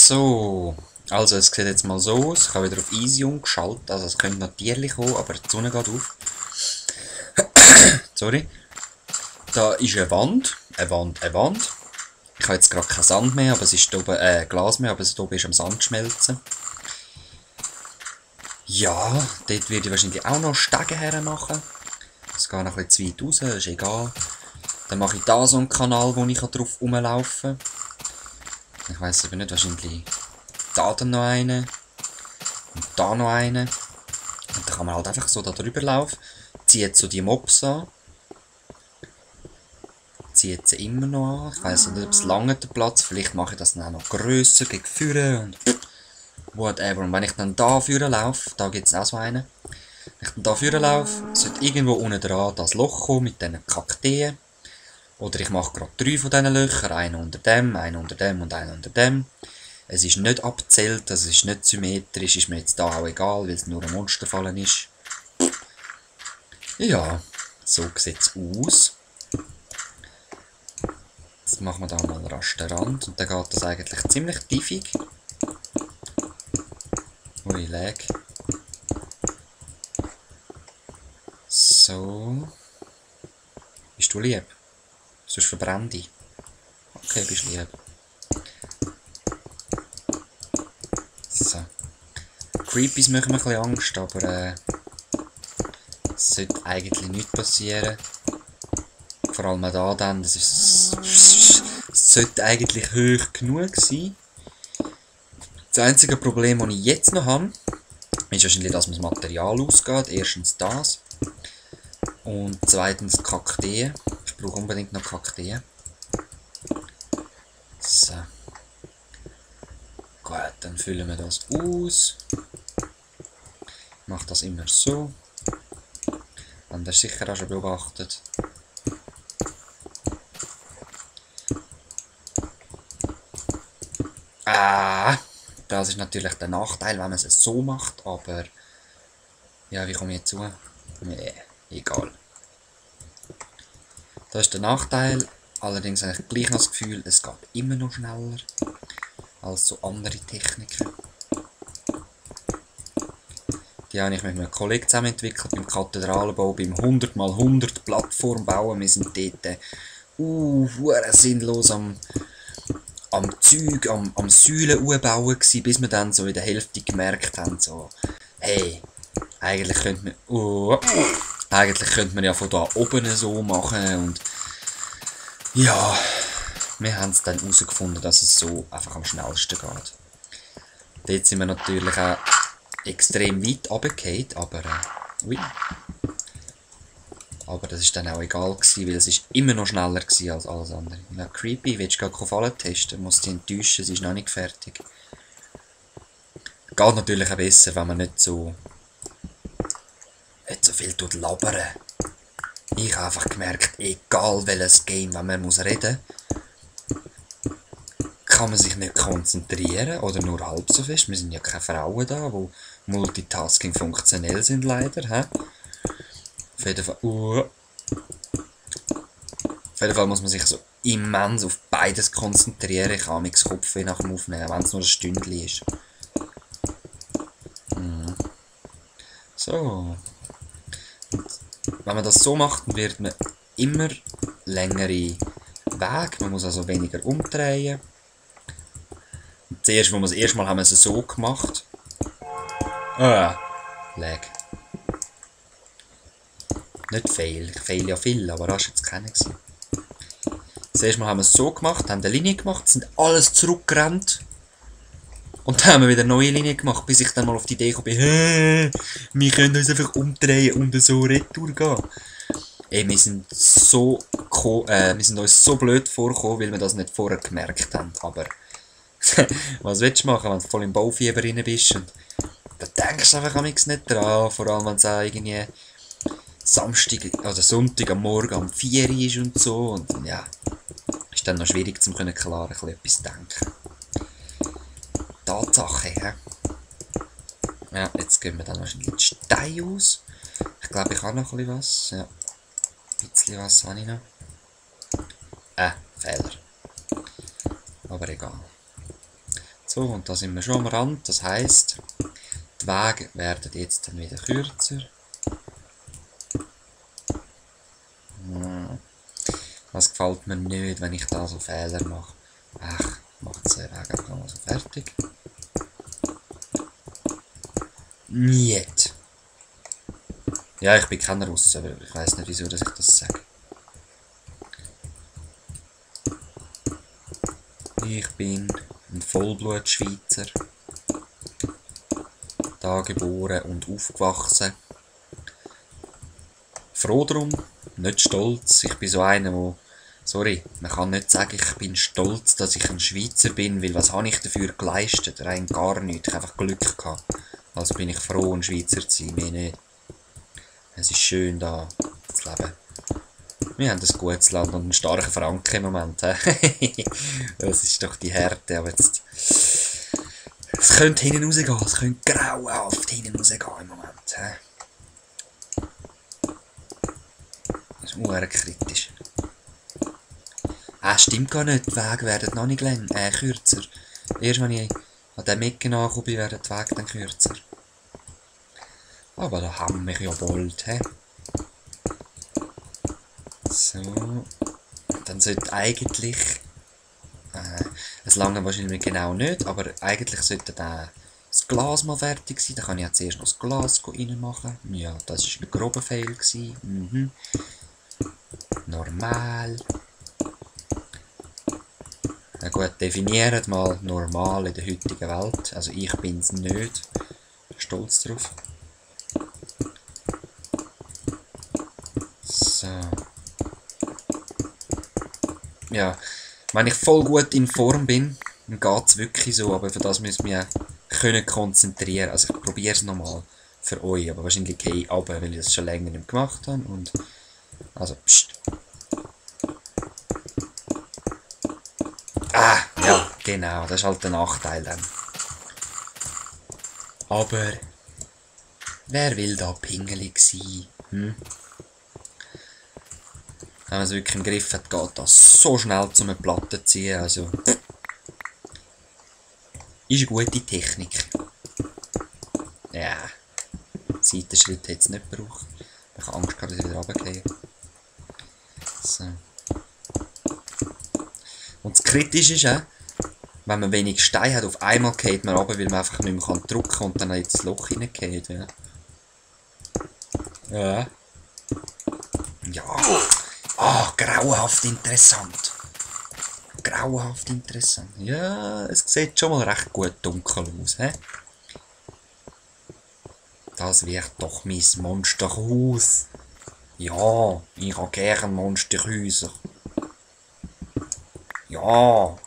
So, also es sieht jetzt mal so aus. Ich habe wieder auf Easy umgeschaltet. Also es könnte noch Tierchen kommen, aber die Sonne geht auf. Sorry. Da ist eine Wand. Eine Wand. Ich habe jetzt gerade kein Sand mehr, aber es ist oben, Glas mehr, aber es oben ist am Sand schmelzen. Ja, dort werde ich wahrscheinlich auch noch Stege hermachen. Es geht noch ein bisschen zu weit raus, ist egal. Dann mache ich da so einen Kanal, wo ich drauf rumlaufen kann. Ich weiss aber nicht, wahrscheinlich da dann noch einen. Und da noch einen. Und dann kann man halt einfach so da drüber laufen. Zieht so die Mobs an. Zieht sie immer noch an. Ich weiss nicht, ob es lange der Platz. Vielleicht mache ich das dann auch noch grösser gegen vorne und whatever. Und wenn ich dann da vorne laufe, da gibt es auch so einen. Wenn ich dann da vorne laufe, sollte irgendwo unten dran das Loch kommen mit diesen Kakteen. Oder ich mache gerade 3 von diesen Löchern. Einen unter dem und einen unter dem. Es ist nicht abgezählt, also es ist nicht symmetrisch, ist mir jetzt da auch egal, weil es nur ein Monsterfallen ist. Ja, so sieht es aus. Jetzt machen wir da mal rasch den Rand und dann geht das eigentlich ziemlich tiefig. Ui, lag. So. Bist du lieb? Sonst verbrenn dich. Okay, bist lieb. So. Creepies machen mir ein bisschen Angst, aber es sollte eigentlich nichts passieren. Vor allem da dann, es sollte eigentlich hoch genug sein. Das einzige Problem, das ich jetzt noch habe, ist wahrscheinlich, dass mir das Material ausgeht. Erstens das. Und zweitens Kakteen. Ich brauche unbedingt noch Kakteen. So. Gut, dann füllen wir das aus. Ich mache das immer so. Habt ihr sicher auch schon beobachtet. Das ist natürlich der Nachteil, wenn man es so macht, aber ja, wie komme ich jetzt zu? Nee, egal. Das ist der Nachteil, allerdings habe ich gleich noch das Gefühl, es geht immer noch schneller als so andere Techniken. Die habe ich mit einem Kollegen zusammen entwickelt, beim Kathedralenbau, beim 100×100 Plattform bauen. Wir sind dort sinnlos am Zeug, am Säulen bauen gsi, bis wir dann so in der Hälfte gemerkt haben, so, hey, eigentlich könnte man ja von da oben so machen und ja, wir haben es dann herausgefunden, dass es so einfach am schnellsten geht. Dort sind wir natürlich auch extrem weit runtergefallen, aber das ist dann auch egal gewesen, weil es ist immer noch schneller gewesen als alles andere. Ja, creepy, willst du gerade Fallen testen? Muss dich enttäuschen, sie ist noch nicht fertig. Geht natürlich auch besser, wenn man nicht so viel labern. Ich habe einfach gemerkt, egal welches Game, wenn man muss reden, kann man sich nicht konzentrieren oder nur halb so fest. Wir sind ja keine Frauen da, wo Multitasking funktionell sind leider. He? Auf jeden Fall muss man sich so immens auf beides konzentrieren. Ich habe meinen Kopf nach dem Aufnehmen, wenn es nur ein Stündchen ist. So. Und wenn man das so macht, dann wird man immer längere Wege. Man muss also weniger umdrehen. Das erste Mal haben wir es so gemacht. Lag. Nicht fail. Ich fail ja viel, aber das war jetzt keiner. Das erste Mal haben wir es so gemacht, haben eine Linie gemacht, sind alles zurückgerannt. Und dann haben wir wieder eine neue Linie gemacht, bis ich dann mal auf die Idee gekommen bin, wir können uns einfach umdrehen und so retour gehen. Ey, wir sind uns so blöd vorgekommen, weil wir das nicht vorher gemerkt haben. Aber was willst du machen, wenn du voll im Baufieber rein bist? Und da denkst du einfach nicht dran, vor allem wenn es auch irgendwie Samstag oder Sonntag am Morgen um 4 Uhr ist und so. Und ja, ist dann noch schwierig zu klar etwas denken. Tatsache, hä? Ja, jetzt gehen wir dann wahrscheinlich den Stein aus. Ich glaube, ich habe noch ein bisschen was. Ja, ein bisschen was habe ich noch. Fehler. Aber egal. So, und da sind wir schon am Rand. Das heisst, die Wege werden jetzt dann wieder kürzer. Das gefällt mir nicht, wenn ich da so Fehler mache. Ach, ich mache den Weg einfach mal so fertig. Niet. Ja, ich bin kein Russe, aber ich weiß nicht, wieso dass ich das sage. Ich bin ein Vollblut-Schweizer. Da geboren und aufgewachsen. Froh drum, nicht stolz. Ich bin so einer, wo... Sorry, man kann nicht sagen, ich bin stolz, dass ich ein Schweizer bin, weil was habe ich dafür geleistet? Rein gar nichts. Ich habe einfach Glück gehabt. Also bin ich froh, ein Schweizer zu sein, mehr nicht. Es ist schön, da zu leben. Wir haben ein gutes Land und einen starken Franken im Moment. Das ist doch die Härte, aber jetzt... Es könnte hinten rausgehen, es könnte grauenhaft hinten rausgehen im Moment. Das ist sehr kritisch. Stimmt gar nicht, die Wege werden noch nicht kürzer. Erst wenn ich an den Mecken ankomme, werden die Wege dann kürzer. Aber da haben wir ja bald, So. Dann sollte eigentlich... es lange wahrscheinlich genau nicht, aber eigentlich sollte das Glas mal fertig sein. Dann kann ich ja zuerst noch das Glas reinmachen. Ja, das war ein grober Fail. Normal. Na gut, definiert mal normal in der heutigen Welt. Also ich bin es nicht. Stolz drauf. So. Ja, wenn ich voll gut in Form bin, dann geht es wirklich so, aber für das müssen wir können konzentrieren. Also ich probiere es nochmal für euch, aber wahrscheinlich gehe ich runter, weil ich das schon länger nicht gemacht habe. Und also, pst. Ja, genau, das ist halt der Nachteil dann. Aber wer will da pingelig sein? Wenn man es wirklich im Griff hat, geht das so schnell zum eine Platte ziehen. Also ist eine gute Technik. Ja, Seitenschritt hätte es nicht gebraucht. Ich habe Angst, dass ich wieder runtergehe. So. Und das Kritische ist auch, wenn man wenig Steine hat, auf einmal geht man runter, weil man einfach nicht mehr drücken kann und dann ins Loch hineingeht. Ja. Ja. Grauenhaft interessant. Grauenhaft interessant. Ja, es sieht schon mal recht gut dunkel aus, Das wird doch mein Monsterhaus. Ja, ich habe gern Monsterhäuser. Ja.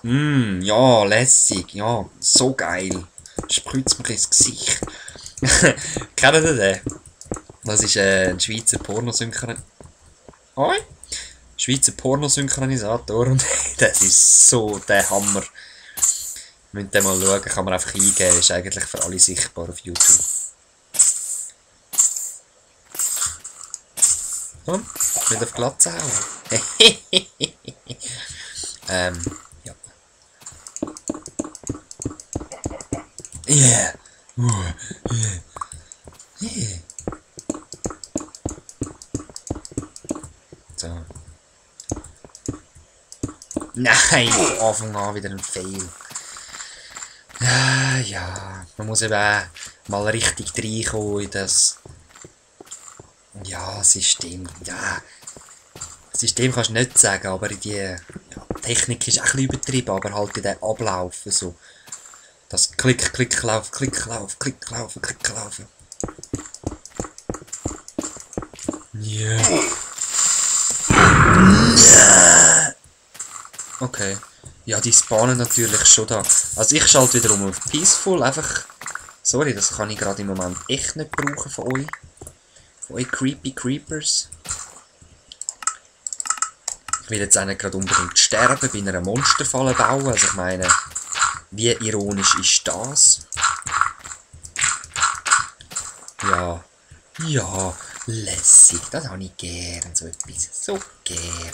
Ja, lässig. Ja, so geil. Spritzt mir ins Gesicht. Kennt ihr den? Das ist ein Schweizer Schweizer Pornosynchronisator und das ist so der Hammer. Müsst ihr mal schauen, kann man einfach eingeben, ist eigentlich für alle sichtbar auf YouTube. Und? Mit auf Glatze hauen. Ja. Yeah. Yeah. So. Nein, von Anfang an wieder ein Fail. Ja, man muss eben auch mal richtig reinkommen in das System. Ja, System kannst du nicht sagen, aber in die Technik ist auch ein bisschen übertrieben, aber halt in den Ablauf so. Das Klick, Klick, Lauf, Klick, Lauf, Klick, Laufen, Klick, Laufen. Ja. Okay. Ja, die spawnen natürlich schon da. Also ich schalte wiederum auf Peaceful, einfach... Sorry, das kann ich gerade im Moment echt nicht brauchen von euch. Von euch Creepy Creepers. Ich will jetzt auch nicht gerade unbedingt sterben, bei einer Monsterfalle bauen. Also ich meine, wie ironisch ist das? Ja. Ja, lässig. Das habe ich gern, so etwas. So gern.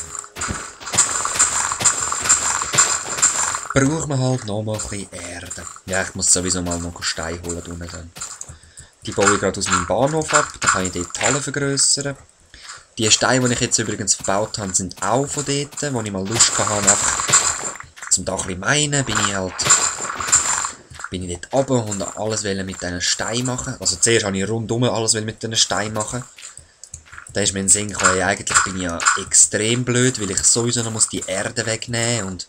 braucht man halt nochmal ein bisschen Erde. Ja, ich muss sowieso mal noch Steine holen unten dann. Die baue ich gerade aus meinem Bahnhof ab, dann kann ich dort die Halle vergrössern. Die Steine, die ich jetzt übrigens verbaut habe, sind auch von dort, wo ich mal Lust hatte, einfach zum da ein bisschen meinen, bin ich dort runter und alles mit diesen Steinen machen. Also zuerst habe ich rundum alles mit diesen Steinen machen. Da ist mir in den Sinn gekommen, ja, eigentlich bin ich ja extrem blöd, weil ich sowieso noch die Erde wegnehmen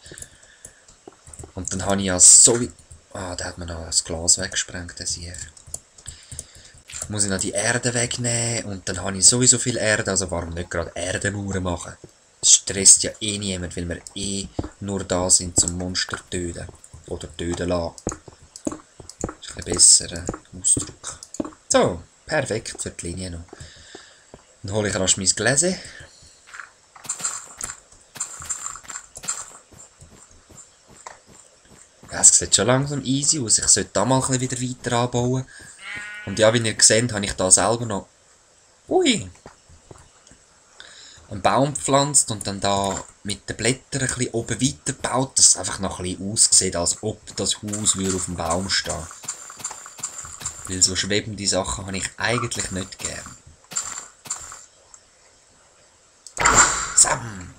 und dann habe ich ja sowieso... Ah, da hat man noch das Glas weggesprengt, das hier. Muss ich noch die Erde wegnehmen und dann habe ich sowieso viel Erde, also warum nicht gerade Erdemauern machen? Das stresst ja eh niemand, weil wir eh nur da sind zum Monster töten. Oder töten lassen. Das ist ein besserer Ausdruck. So, perfekt für die Linie noch. Dann hole ich rasch mein Gläser. Ja, es sieht schon langsam easy aus. Ich sollte da mal wieder weiter anbauen. Und ja, wie ihr seht, habe ich da selber noch einen Baum gepflanzt und dann da mit den Blättern ein bisschen oben weitergebaut, dass es einfach noch ein bisschen aussieht, als ob das Haus auf dem Baum stehen. Weil so schwebende Sachen habe ich eigentlich nicht gern. Sam!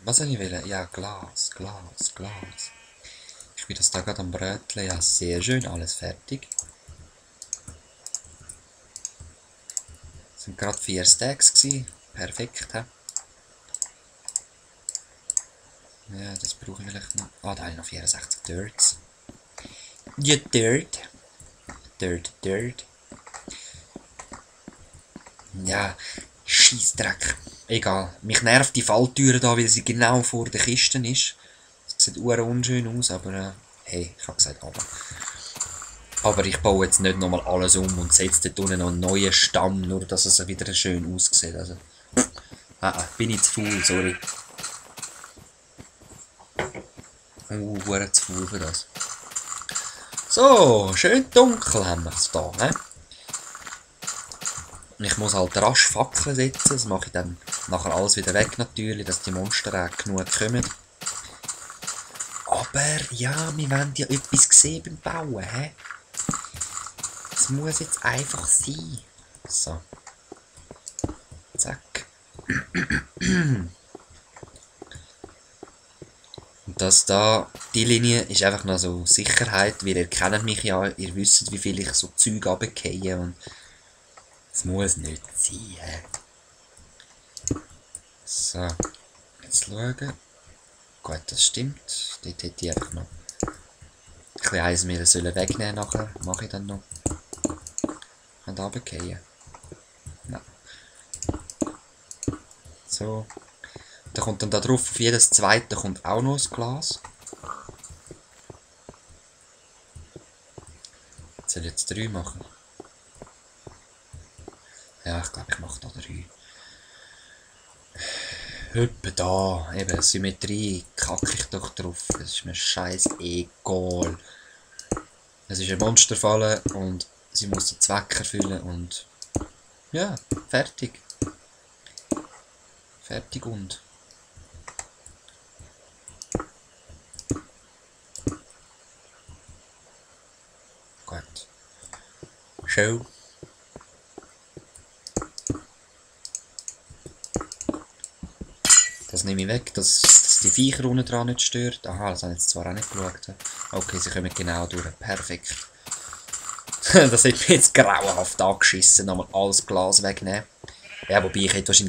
Was soll ich wollen? Ja, Glas. Ich bin das da gerade am Bröteln. Ja, sehr schön, alles fertig. Das sind gerade 4 Stacks gewesen. Perfekt, he? Ja, das brauche ich vielleicht noch. Ah, da habe ich noch 64 Dirts. Ja, Dirt. Ja, Scheissdreck. Egal. Mich nervt die Falltüre da, weil sie genau vor der Kiste ist. Das sieht unschön aus, aber hey, ich habe gesagt, aber ich baue jetzt nicht nochmal alles um und setze dort unten noch einen neuen Stamm, nur dass es wieder schön aussieht. Also, bin ich zu faul, sorry. Zu faul für das. So, schön dunkel haben wir es da, ne? Ich muss halt rasch Fackeln setzen, das mache ich dann nachher alles wieder weg natürlich, dass die Monster auch genug kommen. Aber ja, wir wollen ja etwas sehen beim Bauen, hä? Das muss jetzt einfach sein. So. Zack. Und das da, die Linie ist einfach noch so Sicherheit, weil ihr kennt mich ja, ihr wisst, wie viel ich so Zeug runtergehe und das muss nicht sein. So, jetzt schauen. Gut, das stimmt. Dort hätte ich einfach noch ein bisschen Eismehl wegnehmen nachher. Mache ich dann noch. Und runtergehen. Nein. So. Da kommt dann da drauf, auf jedes zweite kommt auch noch ein Glas. Ich soll jetzt 3 machen. Ja, ich glaube, ich mache da 3. Etwa da, eben Symmetrie, kacke ich doch drauf. Das ist mir scheiß egal. Es ist ein Monsterfalle und sie muss den Zweck erfüllen und ja, fertig. Fertig und. Gut. Show. Das nehme ich weg, dass die Viecher unten dran nicht stört. Aha, das habe ich jetzt zwar auch nicht geschaut. Okay, sie kommen genau durch. Perfekt. Das hat mich jetzt grauenhaft angeschissen. Nochmal alles Glas wegnehmen. Ja, wobei ich hätte wahrscheinlich